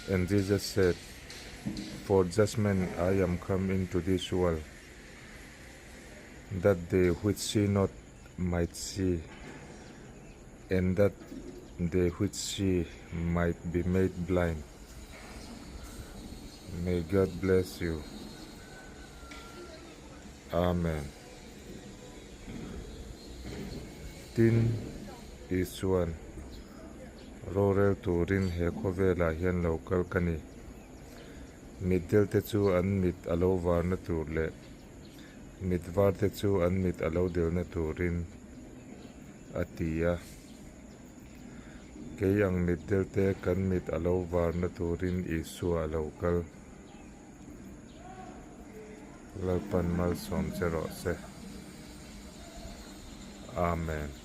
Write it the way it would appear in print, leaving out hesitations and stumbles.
And Jesus said, For judgment I am come into this world, that they which see not might see, and that they which see might be made blind. May God bless you. Amen. Tin, Isuan, Rorel turin he khawvelah hian lo kal ka ni. Mitdelte chu an mit a lo varna tur leh mit varte chu an mit a lo delna turin a ti a. Kei ang mitdelte kan mit a lo varna turin Isua a lo kal. Lalpan malsawm che rawh se. Amen.